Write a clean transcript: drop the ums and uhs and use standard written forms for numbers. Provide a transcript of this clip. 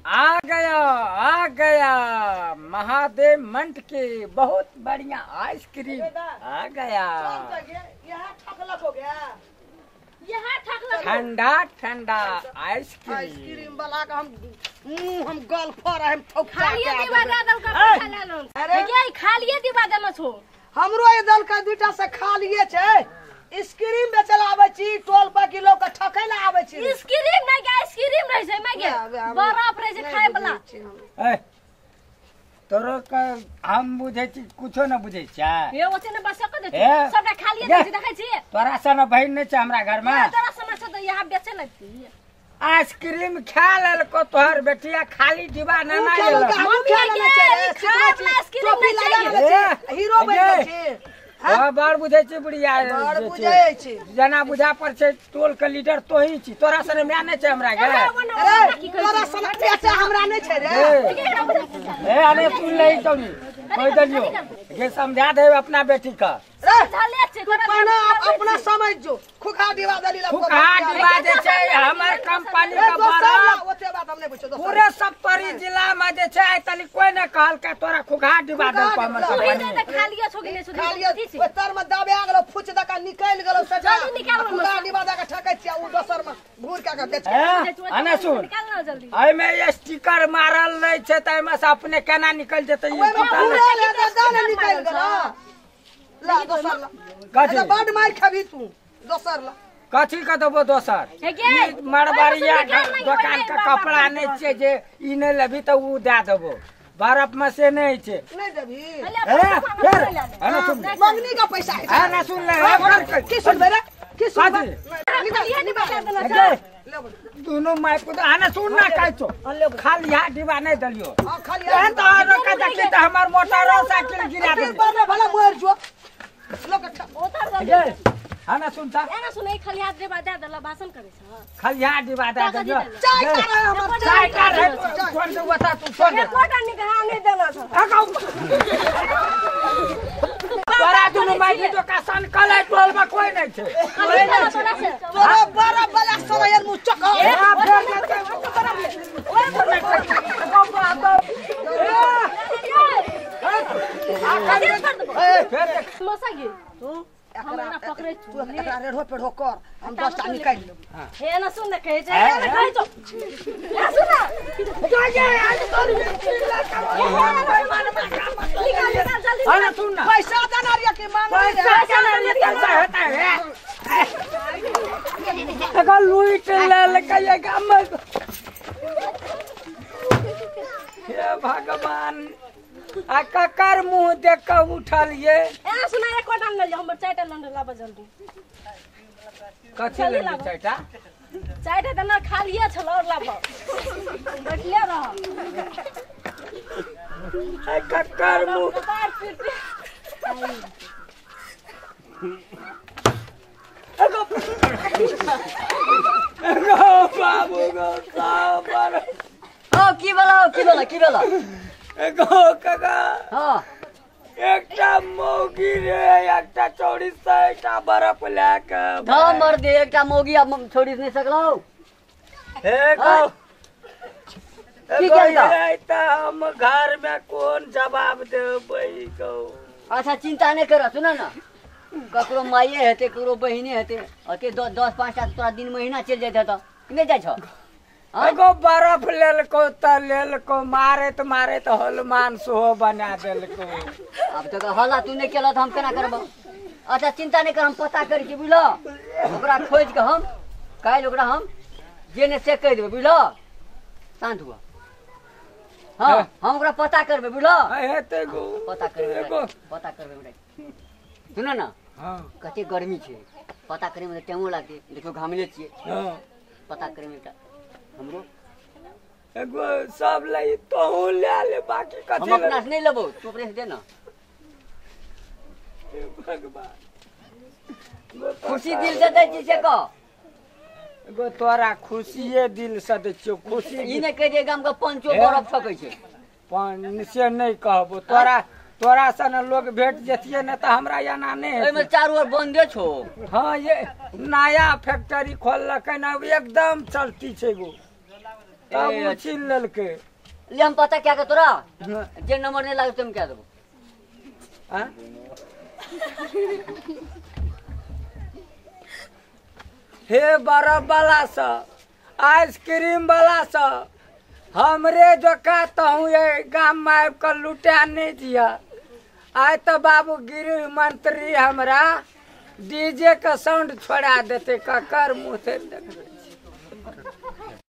आ गया आ गया महादेव मंट के बहुत बढ़िया आइसक्रीम आ गया। ठंडा ठंडा आइसक्रीम। आइसक्रीम वाला का हम मुंह हम गल्फर हम ठोका के अरे ये खालिए दिवा देलो छो हमरो ए दल का दुटा से खालिए छै। आइसक्रीम बेचल आबै छी टोल पर की लोग के ठकै ला आबै छी। आइसक्रीम नै के आइसक्रीम रहै छै मैं के बर्फ रहै छै खाय वाला। ए तोरो का हम बुझै छी कुछो न बुझै छै। ए ओते न बस क दे सबटा खालिए दे देखै छी। तोरा सन बहिन नै छै हमरा घर में। तोरा सन छै त यहाँ बेचे नै। आइसक्रीम खा लेलको तोहर बेटिया खाली डिब्बा ना ना लेलको। हीरो बन गेल छी। हां बार बुझै छी बुढ़िया बार बुझै छी जना बुझा पर छै टोल के लीडर तोही छी। तोरा सन माय नै छै हमरा घर। अरे तोरा सन बेटा हमरा नै छै रे। ए अरे सुन ले तोनी कह देलियो के समझा दे अपना बेटी का। पहले अपना समझ जो खुखा डिबा दली ला खुखा डिबा जे छै हमर कंपनी का बड़ा ओते बात हम नै पूछो। पूरे सप्तरी जिला में जे छै आइ तली कोई नै कहल के तोरा खुखा डिबा देलको हमर कंपनी। त खालिए छो कि नै छो ओइ तर में दबे गेलो फुच दका निकल गेलो सजा खुखा डिबा दका ठकै छियै उ दोसर में घूर के के बेच अने सुन निकाल ना जल्दी। एइ में स्टिकर मारल नै छै त एमे से अपने केना निकल जेतै। ई पूरा निकल गेलो ला दोसर ला कथी बड मार खेबी तू दोसर ला कथी के देबो दोसर। मरबरिया दुकान के कपड़ा नै छै जे ई नै लेबी त उ दए देबो। बर्फ में से नै छै नै देबी। ए फेर अने सुन मंगनी का पैसा है। अरे सुन ले की सुनबे रे की सुनबे दोनों my को आने सुन ना कहै छो खाली हाथ डिबा नै देलियो। हां खाली एहन त आरो के देखी त हमर मोटरसाइकिल गिरा देली। भला मर जो लोग उतार दे। हां ना सुन ता एना सुनै खाली हाथ डिबा दे देला भाषण करै छ। खाली हाथ डिबा दे देलियो। चाय कर हमर चाय कर छोड़ दे बता तू छोड़ दे। कोटा निकाल नै देला छ। तोरा दुनु my तो का सन कलै टोल में कोई नै छै। तोरा बड़ा बला सलायन मुंह चक ए फेर जे मसा गे तू हमरा पकड़ै तू एकरा रेढ़ो पेढ़ो कर हम 10 टा निकालि लेब। हे ना सुन न कहै छै ना कहै छौ ना सुन ना जा जा आज तोरी निकाल जल्दी। अरे सुन ना पैसा देना रे के मांग पैसा देना रे कैसा होता है अगर लूट लेलकै गाम में। हे भगवान आ ककर मुंह देख के उठल ये। ए सुना एक कोटा ले लियो हमर चायटा लंड लाब जल्दी। कथी ले चायटा? चायटा त न खालिए छल और लाब बैठले रह। आ ककर मुंह अगो बाबू गो साबर। ओ की बोला की बोला की बोला एगो काका। हां एकटा मौगी रे एकटा चौड़ी से एकटा बर्फ ले के धा मर दे एकटा मौगी अब छोड़ी नहीं सकलो। हे गो की केलता त हम घर में कौन जवाब देबै गो। अच्छा चिंता नहीं कर सुन ना ककरो माइए हेते ककरो बहिने हेते अते 10 5 टा तोरा दिन महीना चल जाइत हेतौ नहीं जाइ छौ। एगो बर्फ लेलको त लेलको मारैत मारैत हनुमान सेहो बना देलको। अब तो हल्ला तू नहीं केलह त हम केना करबौ। अच्छा चिंता नहीं कर हम पता करै छी बुझलह। ओकरा खोजि के हम काल्हि ओकरा हम जे ने से कहि देबै बुझलह। शांत हुआ। हाँ हम ओकरा पता करबै बुझलह। हेतै गो पता करबै पता करबै ओकरा। सुन ना हां कते गर्मी छै पता करे में टाइमो लागतै देखियौ घामले छियै। हां पता करे में एकटा हमरो एगो सब ले तोहू ले ले बाकी कथी हम अपना से नहीं लेबौ तू अपने से दे ना। हे भगवान खुशी दिल से दै छी से कह। एगो तोरा खुशिये दिल से दै छियौ खुशी ई नै कहि दे गाम के पंचो बरफ ठकै छै। पन से नै कहबो तोरा तोरा सन लोग भेट जतिये न त हमरा एना नै एहिमे चारू ओर बंदे छो। हां ये नया फैक्ट्री खोललकै न एकदम चलती छै गो। तब उ छीन लेलकै। ले हम पता क्या के तोरा जे नंबर नहीं लागत हम क्या देबो। हाँ हे बर्फ वाला सब आइसक्रीम वाला सब हमरे जका तहूँ ये गाम में आबि कऽ लुटा नहीं दिया। आइ तो बाबू गृह मंत्री हमरा डीजे के साउंड छोड़ा देते ककर मुँह से देखबै।